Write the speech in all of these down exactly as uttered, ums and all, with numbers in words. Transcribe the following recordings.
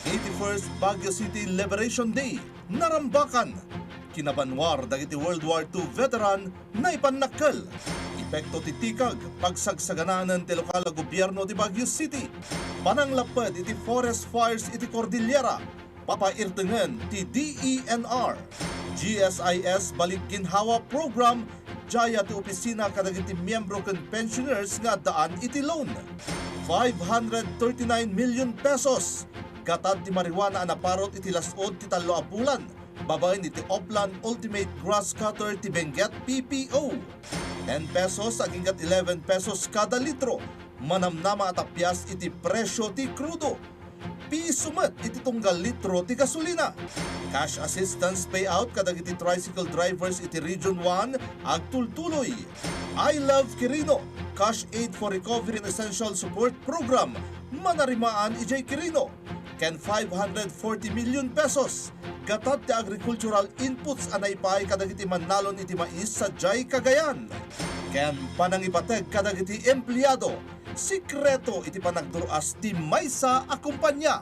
Eighty-first Baguio City Liberation Day, narambakan. Kinabanwar dagiti World War two veteran, naipannakkel. Epekto ti tikag, pagsagsaganaanen ti lokal a gobierno ti Baguio City. Pananglapped iti forest fires iti Cordillera, papairtengen ti D E N R. G S I S Balik Ginhawa Program, diay ti opisina kadagiti miyembro ken pensioners nga addaan iti loan. Five hundred thirty-nine million pesos, gatad ti marijuana a naparut iti las-ud ti tallo a bulan, babaen iti Oplan Ultimate Grass Cutter ti Benguet P P O. Ten pesos aginggat eleven pesos kada litro, manamnama a tapias iti presio ti krudo. Piso met iti tunggal litro ti gasolina. Cash assistance payout kadagiti tricycle drivers iti Region one agtultuloy. I Love Quirino, Cash Aid for Recovery and Essential Support Program, manarimaan idiay Quirino. Ken five hundred forty million pesos, gatad ti agricultural inputs a naipaay kadagiti mannalon iti mais sadiay Cagayan. Ken panangipateg kadagiti empleado, sikreto iti panagdur-as ti maysa a kompania.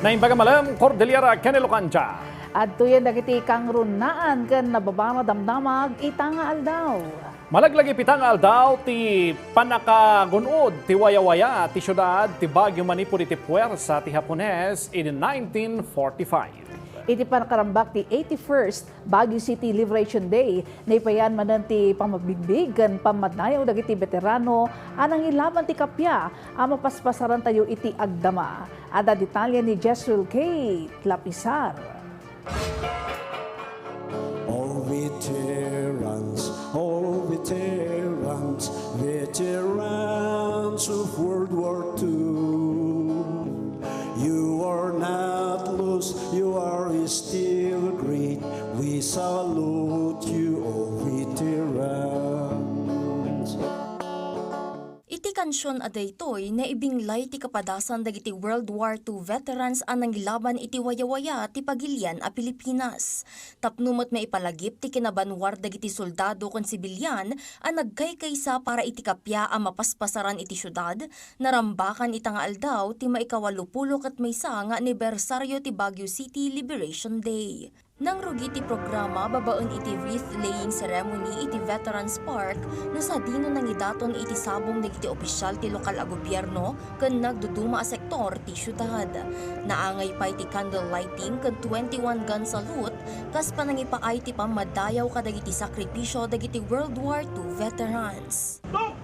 Naimbag a malem, Cordillera ken Ilocandia. Adtoyen dagiti kangrunaan ken nababaro a damdamag ita nga aldaw. Malaglag ita nga aldaw ti pannakagun-od ti wayawaya ti siudad ti Baguio manipud iti puwersa ti Hapones idi nineteen forty-five. Iti panakarambak ti eighty-first Baguio City Liberation Day, naipayan manen ti pammabigbig ken pammadayaw dagiti beterano a nangilaban ti kappia a mapaspasarantayo iti agdama. Adda detalye ni Jesrel Kate Lapisar. All veterans, all veterans, veterans of World War two. You are not lost, you are still great. We salute you, O veterans. Iti kansion a daytoy, naibinglay ti kapadasan dagiti World War two veterans a nangilaban iti wayawaya ti pagilian a Pilipinas. Tapno met maipalagip ti kinabanwar dagiti soldado ken sibilian a nagkaykaysa para iti kappia a mapaspasaran iti siudad, narambakan ita nga aldaw ti maikawalupulo ket maysa nga anibersario ti Baguio City Liberation Day. Nangrugi ti programa babaen iti wreath-laying ceremony iti Veterans Park no sadino nangidaton iti sabong dagiti opisyal ti lokal a gobierno ken nagduduma a sektor ti siudad. Naangay pay ti candle lighting ken twenty-one gun salute kas panangipaay ti pammadayaw kadagiti sakripisio dagiti World War two veterans. Tok!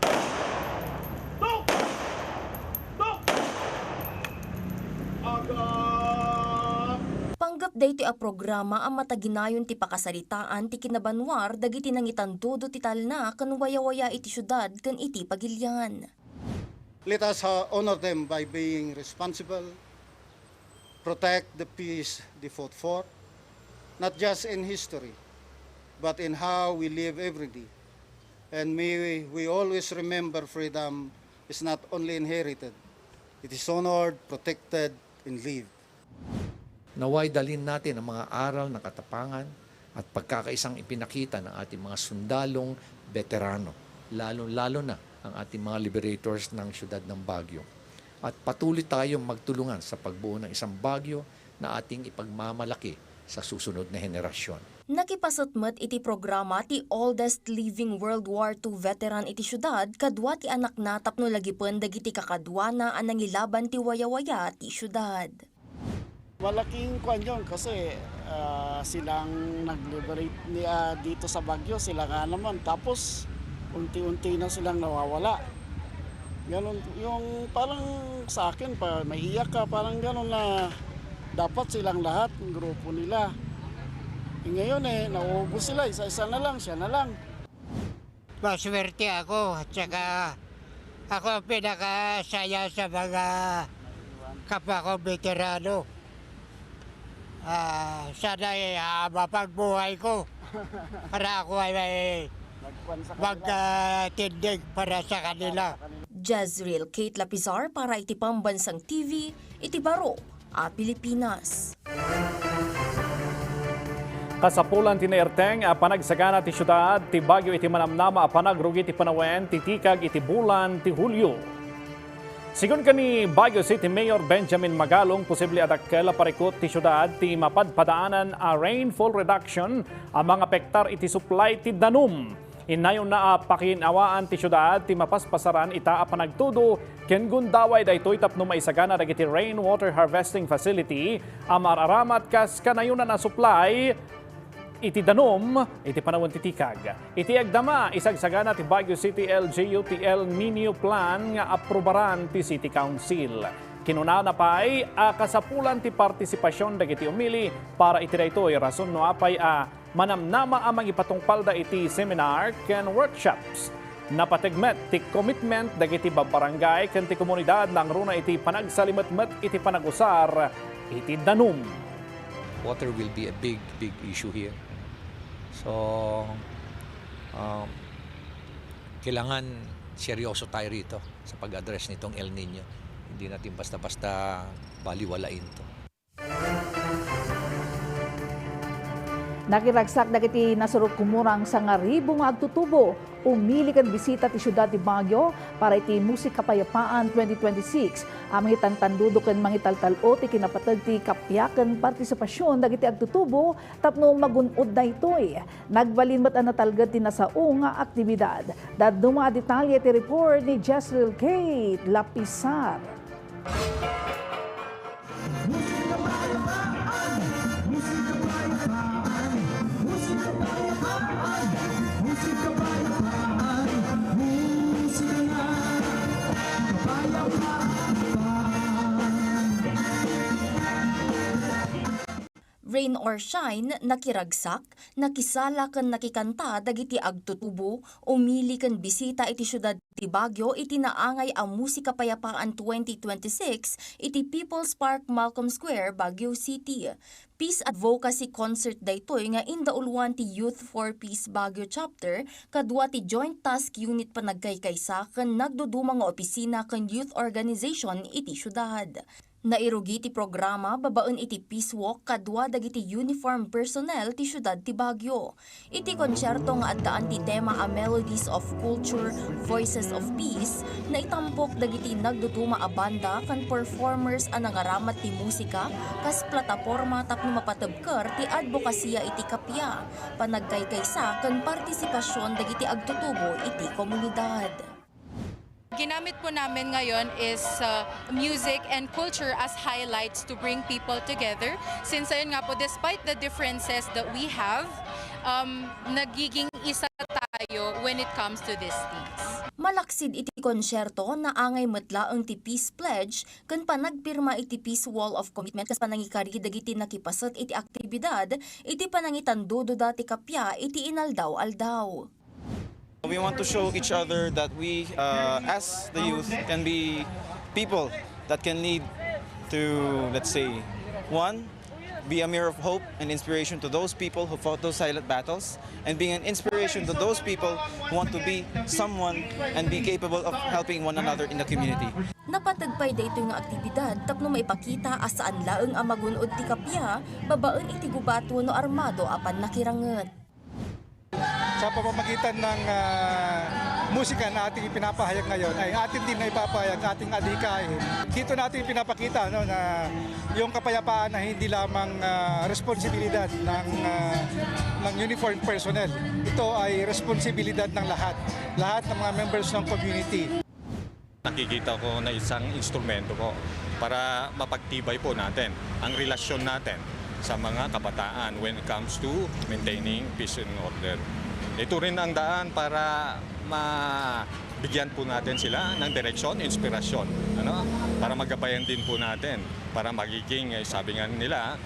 Tok! Tok! Aga! Panggep daytoy a programa a mataginayon ti pakasaritaan ti kinabanwar dagiti nangitandudo ti talna ken wayawaya iti siudad ken iti pagilian. Let us, uh, honor them by being responsible, protect the peace they fought for, not just in history, but in how we live every day. And may we always remember freedom is not only inherited, it is honored, protected, and lived. Naway dalhin natin ang mga aral ng katapangan at pagkakaisang ipinakita ng ating mga sundalong beterano, lalong-lalo na ang ating mga liberators ng siyudad ng Baguio. At patuloy tayong magtulungan sa pagbuo ng isang Baguio na ating ipagmamalaki sa susunod na henerasyon. Nakipaset met iti programa ti oldest living World War two veteran iti siudad kadua ti anakna tapno lagipen dagiti kakaduana a nangilaban ti wayawaya ti siudad. Malaking kuan yun kasi, ah, silang nag-liberate ni, ah, dito sa Baguio, sila nga naman. Tapos, unti-unti na silang nawawala. Ganun, yung parang sa akin, pa, maiiyak ka, parang ganun na dapat silang lahat, yung grupo nila. Eh, ngayon eh, nauubos sila, isa-isa na lang, siya na lang. Maswerte ako at saka ako ang pinakasaya sa mga kapwa ko veterano. Ah, sana, eh, ah, mapagbuhay ko para ako ay, ay Nagkuwan sa kanila. Magtindig para sa kanila. Jezreel Kate Lapizar para iti Pambansang T V, iti baro a Pilipinas. Kasapulan ti nairteng a panagsagana ti siudad ti Baguio iti manamnama a panagrugi ti panawen ti tikag iti bulan ti Hulio. Sigun ken ni Baguio City Mayor Benjamin Magalong, posible a dakkel a parikut ti siudad ti mapadpadaanan a rainfall reduction a mangapektar iti supply ti danum. Innayonna a pakiin-awaan ti siudad ti mapaspasaran ita a panagtudo ken gundaway daytoy tapno maisagana dagiti rainwater harvesting facility a maararamat kas kanayonan a supply iti danum iti panawen ti tikag. Iti agdama, isagsagana ti Baguio City L G U ti El Nino Plan nga aprobaran ti City Council. Kinunana pay a kasapulan ti partisipasion dagiti umili para iti daytoy, rason no apay a manamnama a mangipatungpalda iti seminar ken workshops. Napateg met ti commitment dagiti babbarangay ken ti komunidad nangruna iti panagsalimetmet iti panagusar iti danum. Water will be a big, big issue here. So, um, kailangan seryoso tayo rito sa pag-address nitong El Nino. Hindi natin basta-basta baliwalain 'to. Nakiragsak dagiti nasurot-kumurang sangaribu nga agtutubo, umili ken bisita ti siudad ti Baguio para iti Musik Kapayapaan twenty twenty-six a mangitantandudo ken mangitaltal-o ti kinapateg ti kappia ken partisipasion dagiti agtutubo tapno magun-od daytoy. Nagbalin met a natalged ti nasao nga aktibidad. Dadduma a detalye ti report ni Jezreel Kate Lapisar. Rain or shine, nakiragsak, nakisala ken nakikanta dagiti agtutubo, umili ken bisita iti siudad ti Baguio iti naangay a Musik Kapayapaan twenty twenty-six iti People's Park, Malcolm Square, Baguio City. Peace advocacy concert daytoy nga indauluan ti Youth for Peace Baguio Chapter kadua ti Joint Task Unit Panagkaykaysa ken nagduduma nga opisina ken youth organization iti siudad. Nairugi ti programa babaen iti Peace Walk kadua dagiti uniform personnel ti siudad ti Baguio. Iti konsierto nga addaan ti tema a Melodies of Culture, Voices of Peace, naitampok dagiti nagduduma a banda ken performers a nangaramat ti musika kas plataporma tapno mapatebker ti adbokasiya iti kappia, panagkaykaysa ken partisipasion dagiti agtutubo iti komunidad. Ginamit po namin ngayon is, uh, music and culture as highlights to bring people together. Since ayun nga po, despite the differences that we have, um, nagiging isa tayo when it comes to these things. Malaksid iti konsyerto, naangay met laeng ti Peace Pledge ken panagpirma iti Peace Wall of Commitment kas panangikari dagiti nakipaset iti aktibidad iti panangitandudoda ti kappia iti inaldaw-aldaw. We want to show each other that we, uh, as the youth, can be people that can lead to, let's say, one, be a mirror of hope and inspiration to those people who fought those silent battles, and being an inspiration to those people who want to be someone and be capable of helping one another in the community. Napateg pay daytoy nga aktibidad tapno maipakita a saan laeng a magun-od ti kappia babaen iti gubat wenno armado a pannakiranget. Sa pamamagitan ng, ah, musika na ating ipinapahayag ngayon, ay atin din na ipapahayag ating adhikain. Dito natin ipinapakita, no, na yung kapayapaan na hindi lamang, ah, responsibilidad ng, ah, ng uniform personnel. Ito ay responsibilidad ng lahat, lahat ng mga members ng community. Nakikita ko na isang instrumento po para mapagtibay po natin ang relasyon natin sa mga kabataan when it comes to maintaining peace and order. Ito rin ang daan para mabigyan po natin sila ng direksyon, inspirasyon, ano? Para magabayan din po natin, para magiging, eh, sabi nga nila,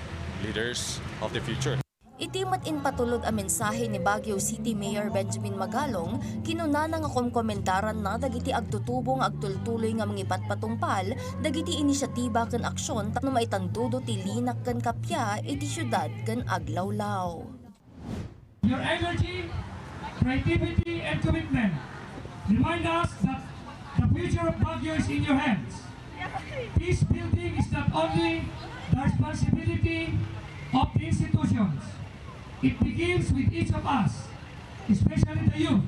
leaders of the future. Iti met impatulod a mensahe ni Baguio City Mayor Benjamin Magalong, kinunana nga komkomentaranna dagiti agtutubo nga agtultuloy nga mangipatpatungpal dagiti inisiatiba ken aksyon tapno maitantudo ti linak ken kappia iti siudad ken aglawlaw. Your energy, creativity, and commitment remind us that the future of Baguio is in your hands. Peace building is not only the responsibility of the institutions. It begins with each of us, especially the youth.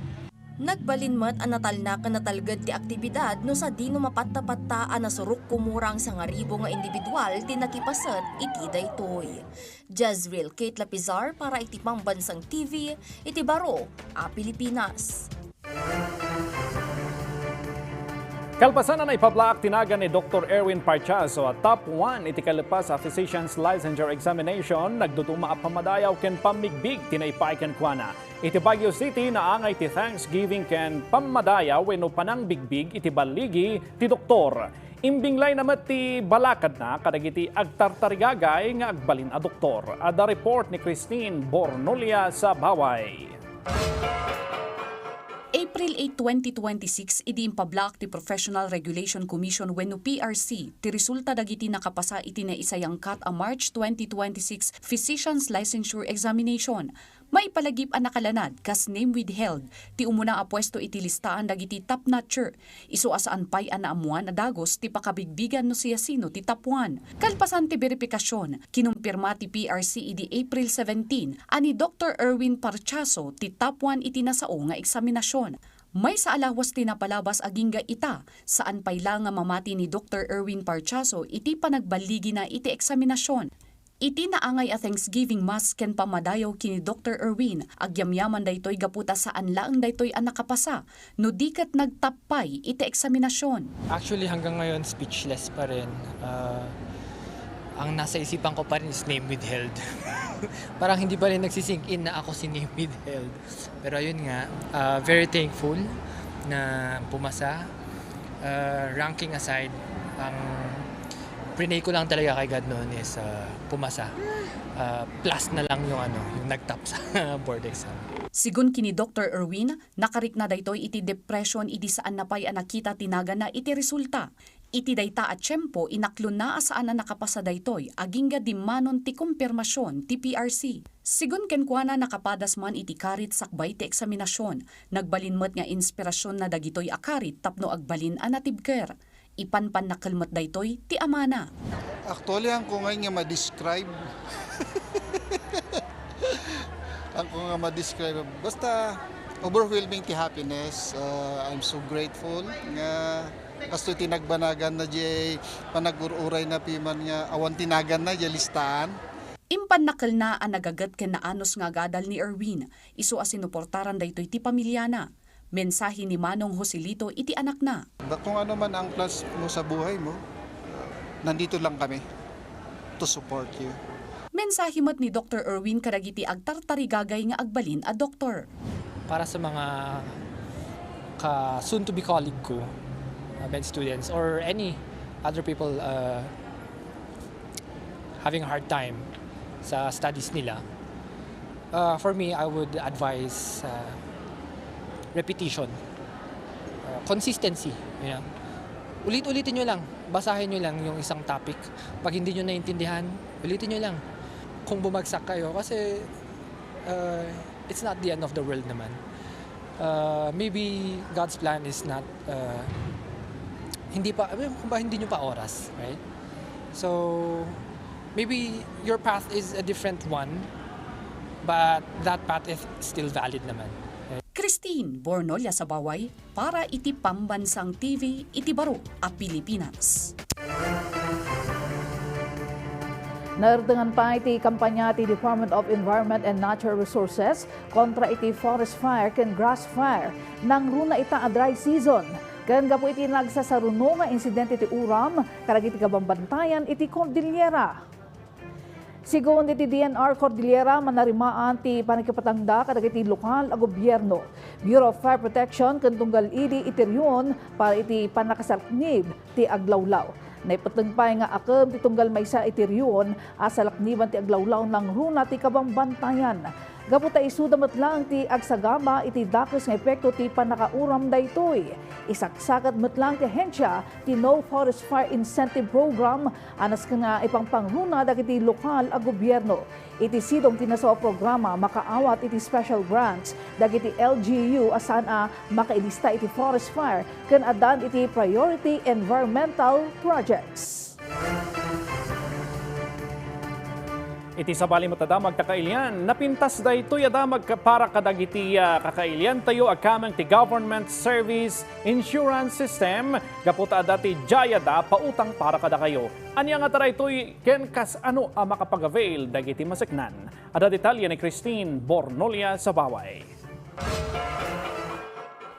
Nagbalin met a natalna ken natalged ti aktibidad no sadino mapatta-patta a nasurok kumurang sangaribu nga individual ti nakipaset iti daytoy. Jezreel Kate Lapizar para iti Pambansang T V iti baro a Pilipinas. Kalpasan a naipablaak ti nagan ni Doktor Erwin Parchazo a top one iti kalepas a Physician's Licensure Examination, nagduduma a pammadayaw ken pammigbig ti naipaay kenkuana. Iti Baguio City, naangay ti Thanksgiving ken pammadayaw wenno panangbigbig iti balligi ti doktor. Imbinglay na met ti balakadna kadagiti agtartarigagay nga agbalin a doktor. Adda report ni Christine Bornolia Sabaway. April eight, twenty twenty-six, idi impablaak ti Professional Regulation Commission wenno P R C ti resulta dagiti nakapasa iti naisayangkat a March twenty twenty-six Physician's Licensure Examination. Maipalagip a nakalanad kas name withheld ti umuna a puesto iti listaan dagiti top notcher, isu a saan pay a naammoan a dagus ti pakabigbigan no siasino ti top one. Kalpasan ti beripikasion, kinumpirma ti P R C idi April seventeen a ni Doktor Erwin Parchazo ti top one iti nasao nga eksaminasion. Maysa a lawas ti napalabas agingga ita, saan pay la nga mamati ni Doktor Erwin Parchazo iti panagballigina iti eksaminasion. Iti naangay a Thanksgiving Mass ken pammadayaw ken ni Doktor Erwin, agyamyaman daytoy gapu ta saan laeng daytoy a nakapasa, no di ket nagtap pay iti eksaminasion. Actually, hanggang ngayon, speechless pa rin. Ah, ang nasa isipan ko pa rin is name withheld. Parang hindi pa rin nagsisink in na ako si name withheld. Pero ayun nga, ah, very thankful na pumasa. Ah, ranking aside, ang prinay ko lang talaga kay God noon is, ah, pumasa. Ah, plus na lang yung ano, yung nagtap sa board exam. Sigun ken ni Doktor Erwin, nakarikna daytoy iti depression idi saan na pay a nakita ti naganna iti resulta. Iti dayta a tiempo, inaklonna a saan a nakapasa daytoy, agingga dimmanon ti kumpirmasion ti P R C. Sigun kenkuana, nakapadas man iti karit sakbay ti eksaminasion. Nagbalin met nga inspirasionna dagitoy a karit tapno agbalin a natibker. Ipanpannakkel met daytoy ti amana. Actually, ang ko ngay nga ma-describe. Ang ko nga ma-describe. Basta, overwhelming ti happiness. Uh, I'm so grateful nga kastoy ti nagbanagan na jay panag-ur-uray na piman nga awan ti naganna jay listaan. Impannakkelna a nagaget ken naanus nga agadal ni Erwin, isu a sinuportaran daytoy ti pamiliana. Mensahe ni Manong Joselito iti anakna. Kung ano man ang plans mo sa buhay mo, nandito lang kami to support you. Mensahe met ni Doktor Erwin kadagiti agtartarigagay nga agbalin a doktor. Para sa mga ka-, soon to be colleague ko, uh, med students or any other people, uh, having a hard time sa studies nila, uh, for me, I would advise, uh, repetition, uh, consistency, you know. Ulit-ulitin nyo lang, basahin nyo lang yung isang topic. Pag hindi nyo naintindihan, ulitin nyo lang. Kung bumagsak kayo, kasi, uh, it's not the end of the world naman. Uh, maybe God's plan is not, uh, hindi pa, I mean, kumbaga, hindi nyo pa oras, right? So, maybe your path is a different one, but that path is still valid naman. Christine Bornolia Sabaway para iti Pambansang T V iti baro a Pilipinas. Naerdengan pay ti kampanya ti Department of Environment and Natural Resources kontra iti forest fire ken grass fire. Nangruna ita a dry season, ken gapu iti nagsasaruno nga insidente ti uram kadagiti kabambantayan iti Cordillera. Sigun iti D N R Cordillera, manarimaan ti pannakipatangda kadagiti lokal a gobierno, Bureau of Fire Protection ken tunggal idi iti rehiyon para iti pannakasarnib ti aglawlaw. Naipateng pay nga akem ti tunggal maysa iti rehiyon a salakniban ti aglawlaw nangruna ti kabambantayan. Gapu ta isuda met laeng ti agsagaba iti dakes nga epekto ti pannakauram daytoy. Isaksakat met laeng ti ahensia ti No Forest Fire Incentive Program a nasken nga ipangpangruna dagiti lokal a gobierno. Iti sidong ti nasao a programa, makaawat iti special grants dagiti L G U a saan a makailista iti forest fire ken addaan iti priority environmental projects. Iti sabali met a damag ta kailian, napintas daytoy a damag ka-, para kadagiti, ah, kakailiantayo a kameng ti Government Service Insurance System gapu ta adda ti jayad a pautang para kadakayo. Ania ngata daytoy ken kasano a makapag-avail dagiti maseknan? Adda detalye ni Christine Bornolia Sabaway.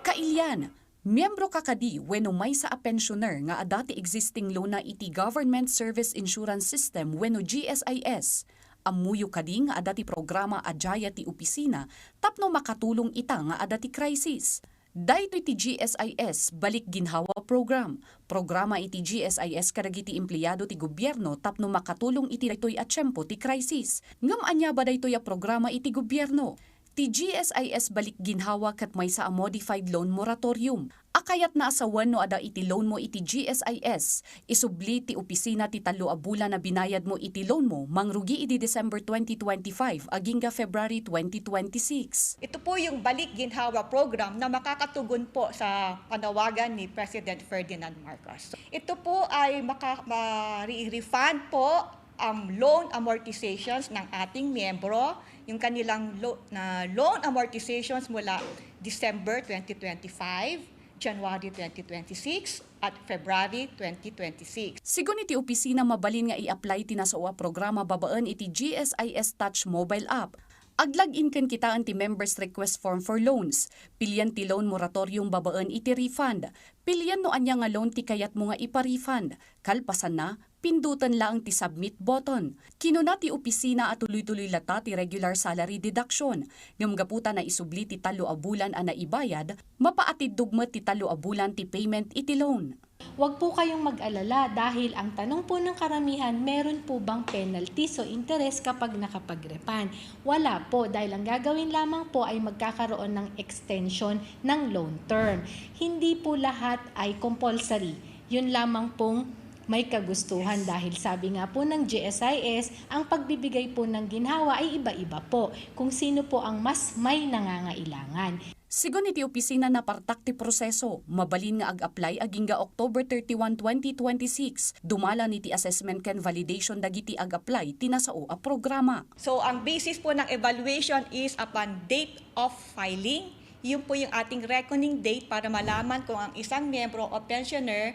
Kailian, miyembro ka kadi wenno maysa a pensioner nga adda ti existing loan na iti Government Service Insurance System wenno G S I S. Ammoyo kadi nga adda ti programa a jayad ti opisina tapno makatulong ita nga adda ti crisis. Daytoy ti G S I S Balik Ginhawa Program. Programa iti G S I S kadagiti empleyado ti gobierno tapno makatulong iti daytoy a tiempo ti crisis. Ngem ania ba daytoy a programa iti gobierno? Ti G S I S Balik Ginhawa ket maysa a modified loan moratorium. A kayatna a sawen no adda iti loan mo iti G S I S, isubli ti opisina ti tallo a bulan a binayad mo iti loan mo mangrugi idi December twenty twenty-five agingga February twenty twenty-six. Ito po yung Balik Ginhawa Program na makakatugon po sa panawagan ni President Ferdinand Marcos. Ito po ay maka-, ma-, re-refund po ang loan amortizations ng ating miyembro, yung kanilang lo-, na loan amortizations mula December twenty twenty-five, January twenty twenty-six, at February twenty twenty-six. Sigun iti opisina, mabalin nga i-apply ti nasao a programa babaen iti G S I S Touch mobile app. Ag-log in ken kitaen ti Members Request Form for Loans. Pilian ti loan moratorium babaen iti refund. Pilian no ania nga loan ti kayatmo nga ipa-refund. Kalpasanna, pinduten laeng ti submit button. Kinuna ti opisina a tuloy-tuloy latta ti regular salary deduction. Ngem gapu ta naisubli ti tallo a bulan a naibayad, mapaatiddog met ti tallo a bulan ti payment iti loan. Huwag po kayong mag-alala dahil ang tanong po ng karamihan, meron po bang penalties o interes kapag nakapag-refund? Wala po, dahil ang gagawin lamang po ay magkakaroon ng extension ng loan term. Hindi po lahat ay compulsory. Yun lamang pong may kagustuhan dahil sabi nga po ng G S I S, ang pagbibigay po ng ginhawa ay iba-iba po kung sino po ang mas may nangangailangan. Sigun iti opisina, napartak ti proseso. Mabalin nga ag-apply agingga October thirty-one, twenty twenty-six. Dumalan iti assessment ken validation dagiti ag-apply ti nasao a programa. So, ang basis po ng evaluation is upon date of filing. Yun po yung ating reckoning date para malaman kung ang isang miyembro o pensioner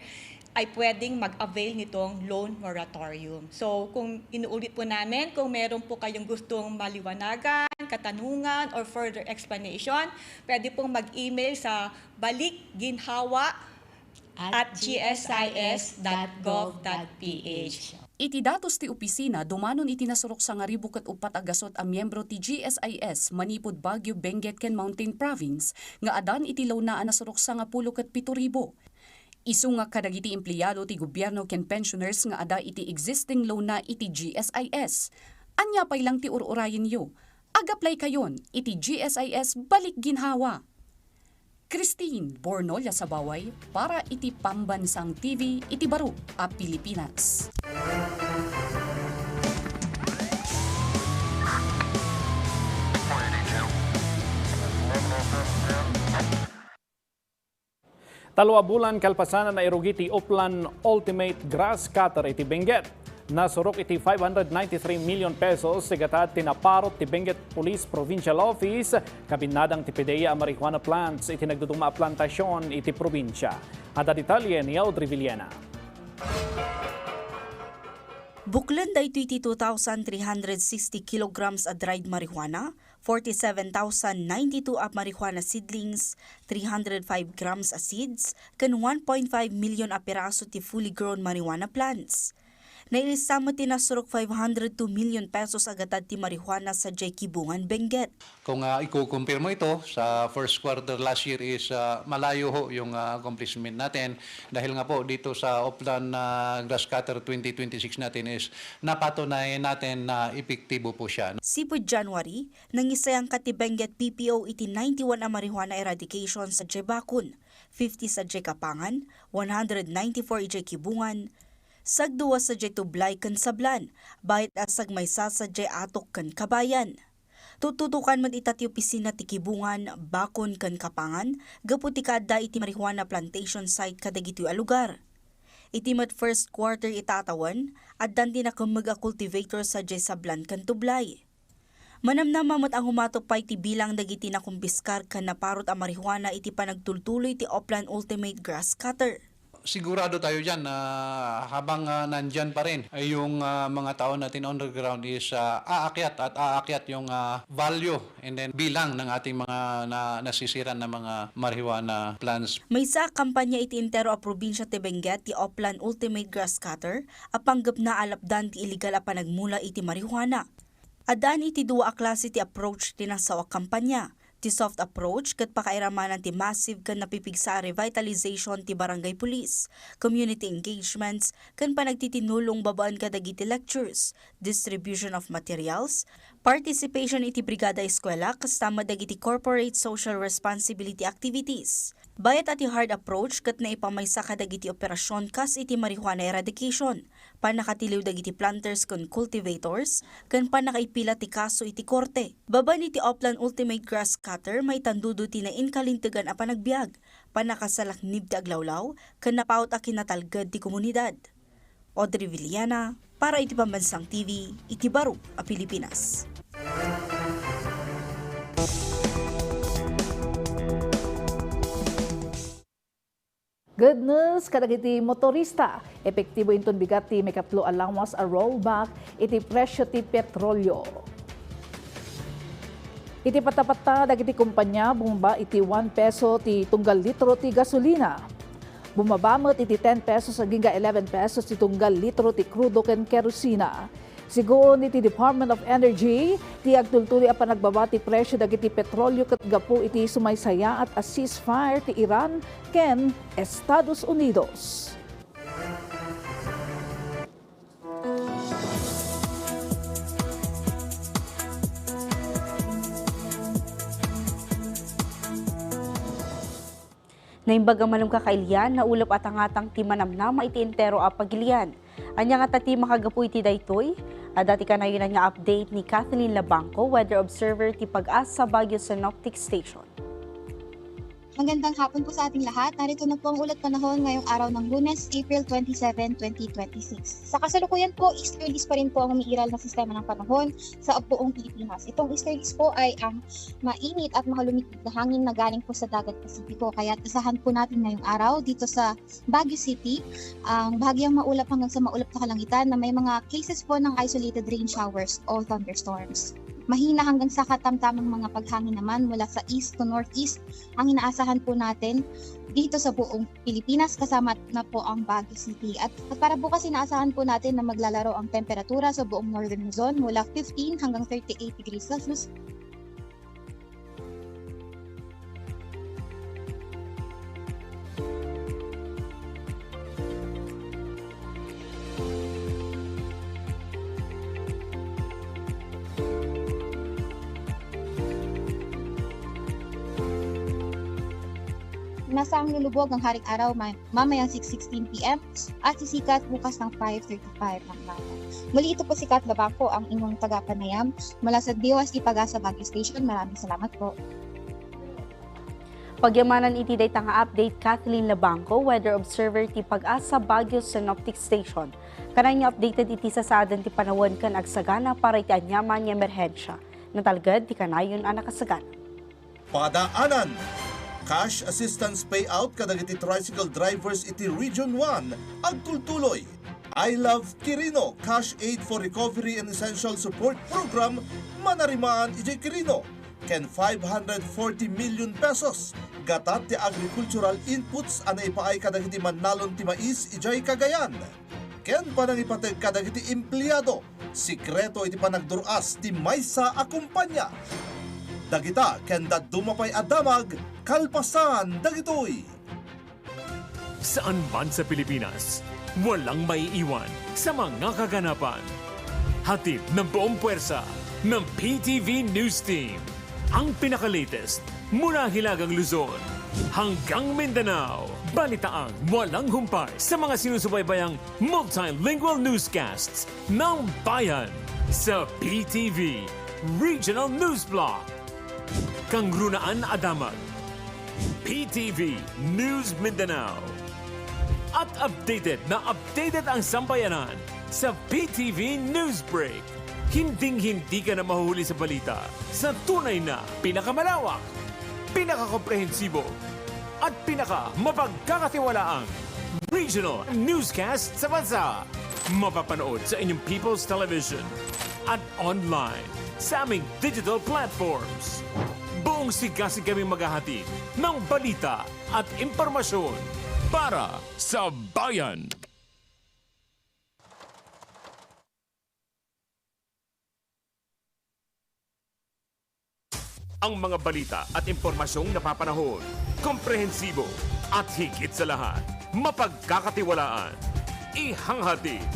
ay pwedeng mag-avail nitong loan moratorium. So, kung inuulit po namin, kung meron po kayong gustong maliwanagan, katanungan, or further explanation, pwede pong mag-email sa balikginhawa at G S I S dot gov dot P H. Iti datos ti opisina, dumanon iti nasurok sangaribu ket uppat a gasut a miyembro ti G S I S manipud Baguio, Benguet ken Mountain Province nga adan iti loan na a nasurok sangapulo ket pito ribu. Isu nga kadagiti empleyado ti gobierno ken pensioners nga adda iti existing loan na iti G S I S. Ania pay lang ti ur-urayenyo? Ag-apply kayon iti G S I S Balik Ginhawa. Christine Bornolia Sabaway para iti Pambansang T V iti baro a Pilipinas. Tallo a bulan kalpasan a nairugi ti Oplan Ultimate Grass Cutter iti Benguet. Nasurok iti five hundred ninety-three million pesos ti gatad ti naparut ti Benguet Police Provincial Office, kabinnadang ti PDEA a marijuana plants iti nagduduma a plantasion iti probinsia. Adda detalye ni Audrey Villena. Buklen daytoy ti two thousand three hundred sixty kilograms a dried marijuana, forty-seven thousand ninety-two a marijuana seedlings, three hundred five grams a seeds, ken one point five million a piraso ti fully grown marijuana plants. Nailista met ti nasurok five hundred two million pesos a gatad ti marijuana sadiay Kibungan, Benguet. Kung, ah, ikukumpirmo ito sa first quarter last year is, ah, malayo ho yung, ah, accomplishment natin dahil nga po dito sa Oplan, ah, Grass Cutter twenty twenty-six natin is napatunay natin na epektibo po siya. Sipud January, nangisayangkat ti Benguet P P O iti ninety-one a marijuana eradication sadiay Bacon, fifty sadiay Kapangan, one hundred ninety-four idiay Kibungan, sagdua sadiay Tublay ken Sablan, bayat a sagmaysa sadiay Atok ken Kabayan. Tututukan met ita ti opisina ti Kibungan, Bacon ken Kapangan gapu ti kaadda iti marijuana plantation site kadagitoy a lugar. Iti met first quarter ita a tawen, addan ti nakemmeg a cultivator sadiay Sablan ken Tublay. Manamnama met a humato pay ti bilang dagiti nakumpiskar ken naparut a marijuana iti panagtultuloy ti Oplan Ultimate Grass Cutter. Sigurado tayo diyan na habang, ah, nandiyan pa rin ay yung, ah, mga tao natin on the ground is, ah, aakyat at aakyat yung, ah, value and then bilang ng ating mga na-, nasisiran na mga marijuana plants. Maysa a kampanya iti entero a probinsya ti Benguet ti Oplan Ultimate Grass Cutter a panggepna a lapdan ti illegal a panagmula iti marijuana. Addaan iti dua a klase ti approach ti nasao a kampanya. Ti soft approach ket pakairamanan ti massive ken napipigsa a revitalization ti barangay police, community engagements, ken panagtitinulong babaen kadagiti lectures, distribution of materials, participation iti Brigada Eskwela, kasta met dagiti corporate social responsibility activities. Bayat a ti hard approach ket naipamaysa kadagiti operasyon kas iti marijuana eradication, pannakatiliw dagiti planters ken cultivators, ken pannakaipila ti kaso iti korte. Babaen iti Oplan Ultimate Grass Cutter, maitandudo ti nainkalintegan a panagbiag, pannakasalaknib ti aglawlaw, ken napaut a kinatalged ti komunidad. Audrey Villana, para iti Pambansang T V, iti Barok a Pilipinas. Good news kadagiti motorista. Epektibo inton bigat ti maikatlo a lawas a rollback iti presyo ti petrolyo. Iti patapatta dagiti kompania, bumaba iti one peso ti tunggal litro ti gasolina. Bumaba met iti ten pesos agingga eleven pesos ti tunggal litro ti krudo ken kerosina. Sigun iti Department of Energy, ti agtultuloy a panagbaba ti presyo dagiti petrolyo ket gapu iti sumaysayaat a ceasefire ti Iran ken Estados Unidos. Naimbag a malem kakailian, naulep a tangatang ti manamnama iti entero a pagilian. Ania ngata ti makagapu iti daytoy? Adda ti kanayonan nga update ni Kathleen Labangco, weather observer ti Pag-asa Baguio Synoptic Station. Magandang hapon po sa ating lahat. Narito na po ang ulat panahon ngayong araw ng Lunes, April twenty-seven, twenty twenty-six. Sa kasalukuyan po, easterlies pa rin po ang umiiral na sistema ng panahon sa buong Pilipinas. Itong easterlies po ay ang mainit at mahalumigpig na hangin na galing po sa Dagat Pasipiko. Kaya asahan po natin ngayong araw dito sa Baguio City ang bahagyang maulap hanggang sa maulap na kalangitan na may mga cases po ng isolated rain showers o thunderstorms. Mahina hanggang sa katamtamang mga paghangin naman mula sa east to northeast ang inaasahan po natin dito sa buong Pilipinas, kasama na po ang Baguio City. At, at para bukas, inaasahan po natin na maglalaro ang temperatura sa buong Northern Luzon mula fifteen hanggang thirty-eight degrees Celsius. Nasa ang lulubog ang haring araw ma-, mamayang six sixteen P M at sisikat bukas ng five thirty-five ng umaga. Muli, ito po si Kat Labangco, ang inyong tagapanayam mula sa D O S T Pag-asa Baguio Station. Maraming salamat po. Pagyamanan iti dayta nga update, Kathleen Labangco, weather observer ti Pag-asa Baguio Synoptic Station. Kanayon nga updated iti sasaaden ti panawen ken agsagana para iti aniaman nga emerhensya. Natalged ti kanayon a nakasagana. Padaanan. Cash assistance payout kadagiti tricycle drivers iti Region one agtultuloy. I Love Quirino Cash Aid for Recovery and Essential Support Program manarimaan idiay Quirino ken five hundred forty million pesos gatad ti agricultural inputs a naipaay kadagiti mannalon ti mais idiay Cagayan. ken panangipateg kadagiti empleado, sikreto iti panagdur-as ti maysa a kompania. Dagita ken dadduma pay a damag kalpasan dagitoy. Saan man sa Pilipinas, walang maiiwan sa mga kaganapan. Hatid ng buong puwersa ng P T V News Team. Ang pinaka-latest mula Hilagang Luzon hanggang Mindanao. Balitaang walang humpay sa mga sinusubaybayang multilingual newscasts ng bayan sa P T V Regional News Block. Kangrunaan a damag, P T V News Mindanao. At updated na updated ang sambayanan sa P T V News Break. Hinding-hindi ka na mahuhuli sa balita sa tunay na pinakamalawak, pinakakomprehensibo, at pinakamapagkakatiwalaang regional newscast sa bansa. Mapapanood sa inyong People's Television at online sa aming digital platforms. Buong sigasig kaming maghahatid ng balita at impormasyon para sa bayan. Ang mga balita at impormasyong napapanahon, komprehensibo, at higit sa lahat, mapagkakatiwalaan. Ihanghatid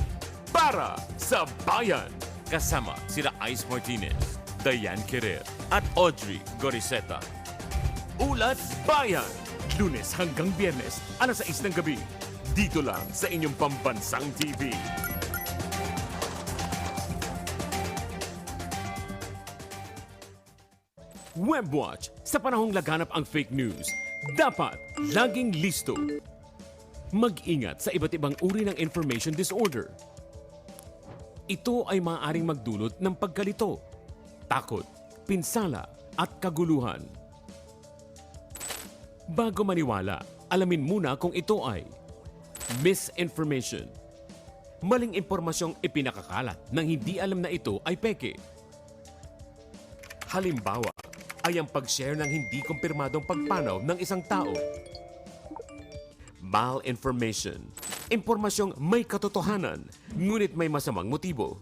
para sa bayan. Kasama sila Ice Martinez, Diane Querer, at Audrey Goriseta. Ulat Bayan, Lunes hanggang Biyernes, alas sais ng gabi. Dito lang sa inyong pambansang T V. Webwatch, sa panahong laganap ang fake news, dapat laging listo. Mag-ingat sa iba't ibang uri ng information disorder. Ito ay maaaring magdulot ng pagkalito, takot, pinsala, at kaguluhan. Bago maniwala, alamin muna kung ito ay misinformation, maling impormasyong ipinakakalat nang hindi alam na ito ay peke. Halimbawa ay ang pag-share ng hindi kumpirmadong pagpanaw ng isang tao. Malinformation, impormasyong may katotohanan ngunit may masamang motibo.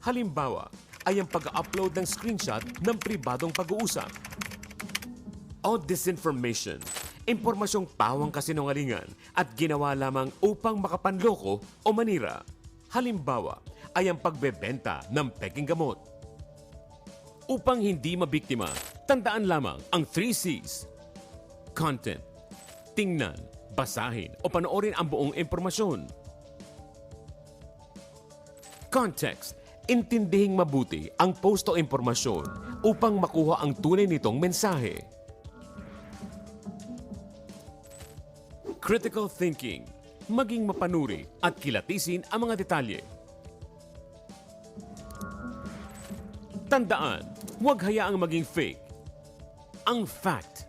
Halimbawa ay ang pag-upload ng screenshot ng pribadong pag-uusap. O disinformation, impormasyong pawang kasinungalingan at ginawa lamang upang makapanloko o manira. Halimbawa ay ang pagbebenta ng pekeng gamot. Upang hindi mabiktima, tandaan lamang ang three Cs. Content. Tingnan, basahin o panoorin ang buong impormasyon. Context. Intindihing mabuti ang post o impormasyon upang makuha ang tunay nitong mensahe. Critical thinking. Maging mapanuri at kilatisin ang mga detalye. Tandaan, huwag hayaang maging fake ang fact.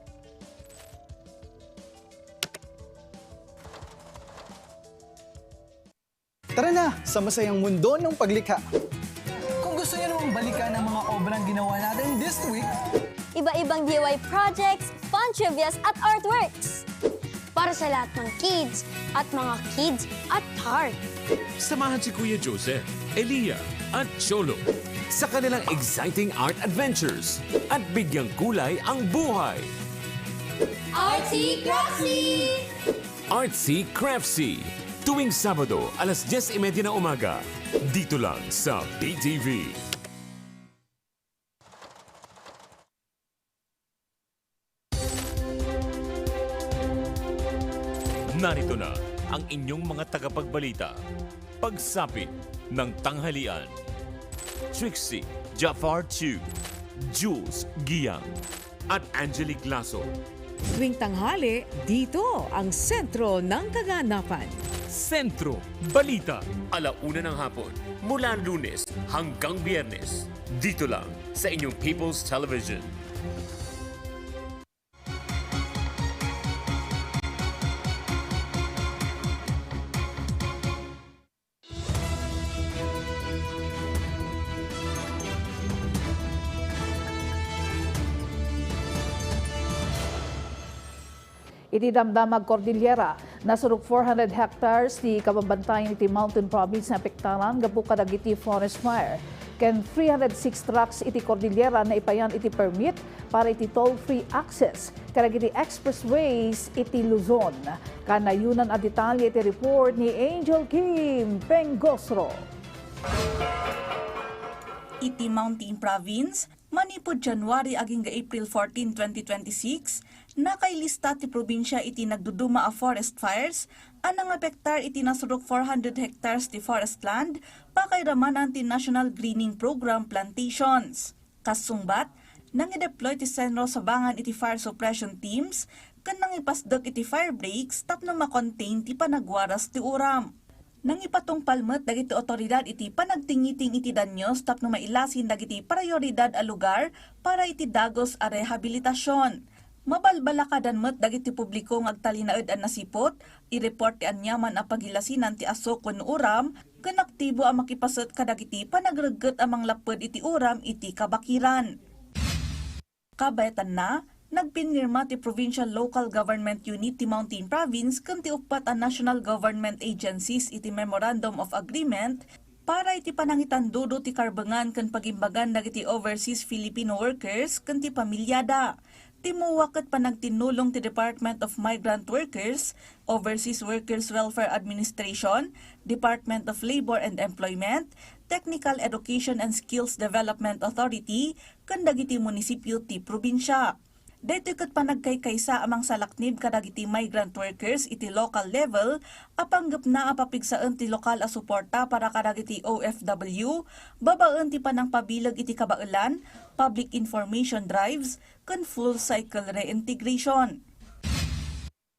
Tara na sa masayang mundo ng paglikha. Kung gusto niyo namang balikan ang mga obrang ginawa natin this week, iba-ibang D I Y projects, fun trivias at artworks. Para sa lahat ng kids at mga kids at heart. Samahan si Kuya Joseph, Elia, at Cholo sa kanilang exciting art adventures at bigyang kulay ang buhay. Artsy Craftsy! Artsy Craftsy, tuwing Sabado, alas dyes y media ng umaga, dito lang sa P T V. Narito na ang inyong mga tagapagbalita. Pagsapit ng tanghalian, Trixie Jafar Chu, Jules Giang, at Angelique Lasso. Tuwing tanghali, dito ang sentro ng kaganapan. Sentro Balita. Ala una ng hapon, mula Lunes hanggang Biyernes. Dito lang sa inyong People's Television. Iti damdamag Cordillera, nasurok four hundred hectares ti kababantayan iti mountain province nga apektaran gapu kadagiti forest fire. Ken three hundred six tracts iti Cordillera naipayan iti permit para iti toll-free access kadagiti expressways iti Luzon. Kanayonan a detalye iti report ni Angel Kim Pengosro. Iti Mountain Province, manipud January agingga April fourteen, twenty twenty-six, nakailista ti probinsia iti nagduduma a forest fires a nangapektar iti nasurok four hundred hectares ti forest land, pakairamanan ti National Greening Program plantations. Kasungbat, nangideploy ti Senro Sabangan iti fire suppression teams ken nangipasdek iti fire breaks tapno ma-contain ti panagwaras ti uram. Nangipatungpal met dagiti awtoridad iti panagtingiting iti danyos tapno mailasin dagiti prioridad a lugar para iti dagus a rehabilitasion. Mabalbalakadan met dagiti publiko nga agtalinaed a nasiput, i-report ti aniaman a pagilasinan ti asuk wenno uram, ken aktibo a makipaset kadagiti panagregget a manglapped iti uram iti kabakiran. Kabaetanna, nagpinirma ti Provincial Local Government Unit ti Mountain Province ken ti uppat a national government agencies iti Memorandum of Agreement para iti panangitandudo ti karbengan ken pagimbagan dagiti overseas Filipino workers ken ti pamiliada. Timmuwa ket panagtinnulong ti Department of Migrant Workers, Overseas Workers Welfare Administration, Department of Labor and Employment, Technical Education and Skills Development Authority, ken dagiti munisipio ti probinsia. Daytoy ket panagkaykaysa a mangsalaknib kadagiti migrant workers iti local level a panggepna a papigsaen ti lokal a suporta para kadagiti O F W babaen ti panangpabileg iti kabaelan, public information drives, ken full cycle reintegration.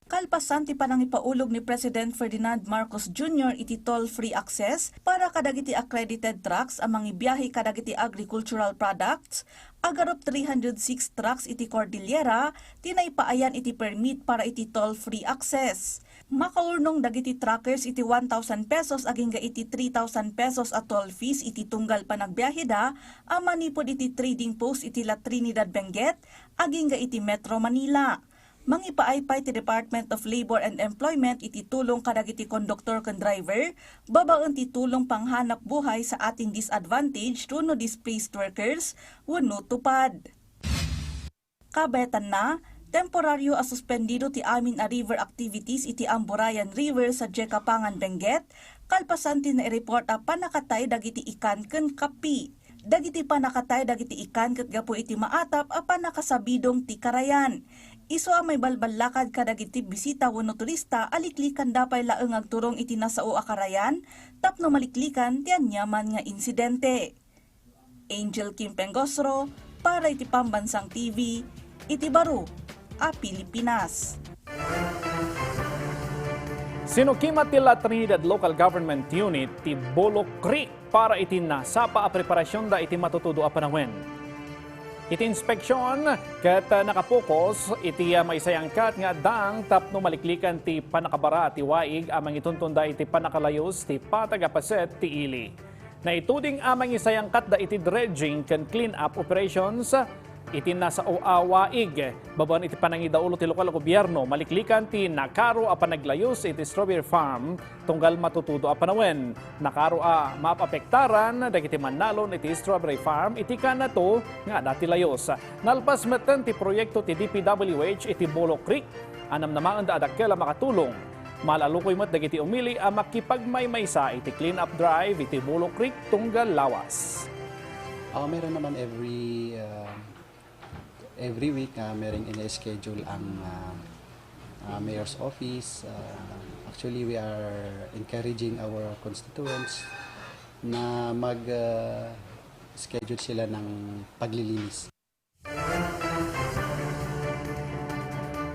Kalpasan ti panangipaulog ni President Ferdinand Marcos Junior iti toll-free access para kadagiti accredited trucks a mangibiahe kadagiti agricultural products, agarup three hundred six trucks iti Cordillera ti naipaayan iti permit para iti toll-free access. Makaurnong dagiti truckers iti one thousand pesos agingga iti three thousand pesos a toll fees iti tunggal panagbiaheda a manipud iti trading post iti La Trinidad, Benguet, agingga iti Metro Manila. Mangipaay pay ti Department of Labor and Employment iti tulong kadagiti konduktor ken driver babaen ti tulong panghanap buhay sa ating disadvantaged wenno displaced workers wenno TUPAD. Kabaetanna, temporario a suspendido ti amin a river activities iti Amburayan River sadiay Kapangan, Benguet, kalpasan ti nai-report a pannakatay dagiti ikan ken kappi. Dagiti pannakatay dagiti ikan ket gapu iti maatap a pannakasabidong ti karayan. Isu a maibalballakad kadagiti bisita wenno turista a liklikanda pay laeng nga agturong iti nasao a karayan tapno maliklikan ti aniaman nga insidente. Angel Kim Pengosro para iti Pambansang T V, iti baro a Pilipinas. Sinukimat ti La Trinidad Local Government Unit ti Bolo Creek para iti nasapa a preparasionda iti matutudo a panawen. Iti inspeksion ket nakapokus iti maisayangkat nga addang tapno maliklikan ti pannakabara ti waig a mangituntonda iti pannakalayus ti patag a paset ti ili. Naituding a mangisayangkatda iti dredging ken clean-up operations iti nasao a waig. Babaen iti panangidaulo ti lokal a gobierno, maliklikan ti nakaro a panaglayus iti strawberry farm tunggal matutudo a panawen. Nakaro a maapektaran dagiti mannalon iti strawberry farm iti kanato nga adda ti layus. Nalpas metten ti proyekto ti D P W H iti Bolo Creek a namnamaenda a dakkel a makatulong. Maal-alukoy met dagiti umili a makipagmaymaysa iti clean-up drive iti Bolo Creek tunggal lawas. Ah, meron naman every, ah, every week, ah, merong ini-schedule ang, ah, ah, mayor's office. Ah, actually, we are encouraging our constituents na mag, ah, schedule sila ng paglilinis.